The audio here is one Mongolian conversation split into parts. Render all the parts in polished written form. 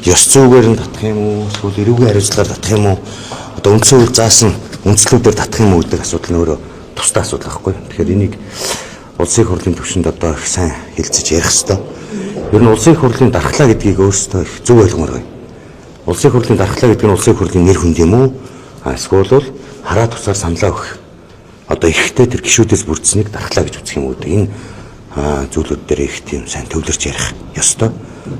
Ёс зүйгээр нь татах юм уу? Эсвэл эрүүгийн хариуцлагаар татах юм уу? Одоо үндсэн хууль заасан үндслүүдээр татах юм уу гэдэг асуудал нь өөрөө тусдаа асуудал байхгүй. Тэгэхээр энийг улсын их хурлын түвшинд одоо их сайн хэлцэж ярих ёстой. Ер нь улсын их хурлын дархлаа гэдгийг өөрсдөө их зөв ойлгомоор байна. Улсын их хурлын дархлаа гэдэг нь улсын их хурлын нэр хүнд юм уу? А эсвэл бол хараа тусаар саналаа өгөх. Одоо эрхтэй тэр гишүүдээс бүрдсэнийг дархлаа гэж үзэх юм уу гэдэг энэ зүйлүүд дээр их тийм сайн төвлөрч ярих ёстой.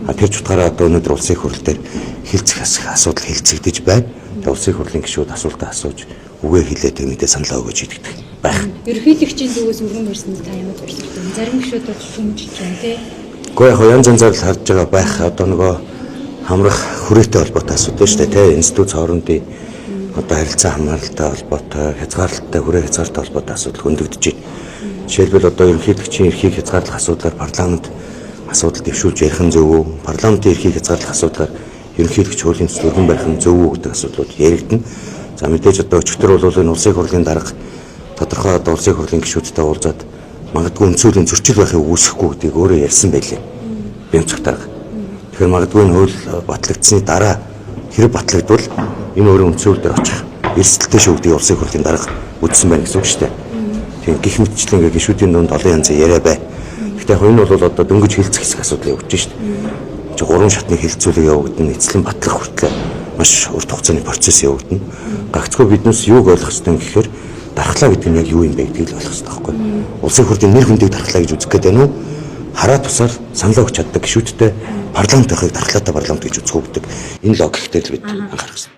А тэр ч утгаараа одоо өнөөдөр улсын их хурл дээр хэлцэх асуудал хэлцэгдэж байна. Тэгээ улсын их хурлын гишүүд асуултаа асууж үгээ хэлээ тэг мэдээ саналаа өгөөж идэгдэх байх. Ерөнхийлөгчийн зүгээс өргөн барьсанд та ямар зорилготой вэ? Зарим гишүүд бол шүмжиж байна тий. Гэхдээ яг янз янзаар л харж байгаа байх. Одоо нөгөө хамрах хүрээтэй холбоотой асуудал шүү дээ тий. Институт хоорондын одоо харилцаа хамааралтай холбоотой, хязгаарлалттай, хүрээ хязгаартай холбоотой асуудал хөндөгдөж байна. Жишээлбэл одоо ерөнхийлөгчийн эрхийг хязгаарлах асуудлаар парламент асуудал дэвшүүлж ярих нь зөв үү? Парламентын эрхийг хязгаарлах асуудлаар ерөнхийлөгч хуулийн төсөл өргөн барих нь зөв үү гэдэг асуудлууд яригдана. За мэдээж одоо өчигдөр бол энэ улсын хурлын дарга тодорхой одоо улсын хурлын гишүүдтэй уулзаад магадгүй үндсэн хуулийн зөрчил байхыг үүсэхгүй гэдгийг өөрөө ярьсан байлээ. Бямцах дарга. Тэгэхээр магадгүй энэ хууль батлагдсаны дараа хэрэг батлагдвал энэ өөрөө үндсэн хууль дээр очих эрсдэлтэй шүү гэдгийг улсын хурлын дарга үзсэн байна гэсэн үг шүү дээ. Тийм гих мэтчлэн ингээ гишүүдийн дунд олон янзын яриа бай. Гэхдээ яг энэ бол одоо дөнгөж хэлцэх хэсэг асуудал явагдаж шүү дээ. Чи гурван шатны хэлцүүлэг явагдана, эцлэн батлах хүртлээр маш урт хугацааны процесс явагдана. Гагцхүү биднээс юуг ойлгох ёстой юм гэхээр дархлаа гэдэг нь яг юу юм бэ гэдгийг л ойлгох ёстой байхгүй. Улсын хурлын нэр хүндийг дархлаа гэж үзэх гээд байна уу? Хараа тусаар саналаа өгч чаддаг гишүүдтэй парламент байхыг дархлаатай парламент гэж үзэх үү гэдэг энэ логиктэй л бид анхаарах ёстой.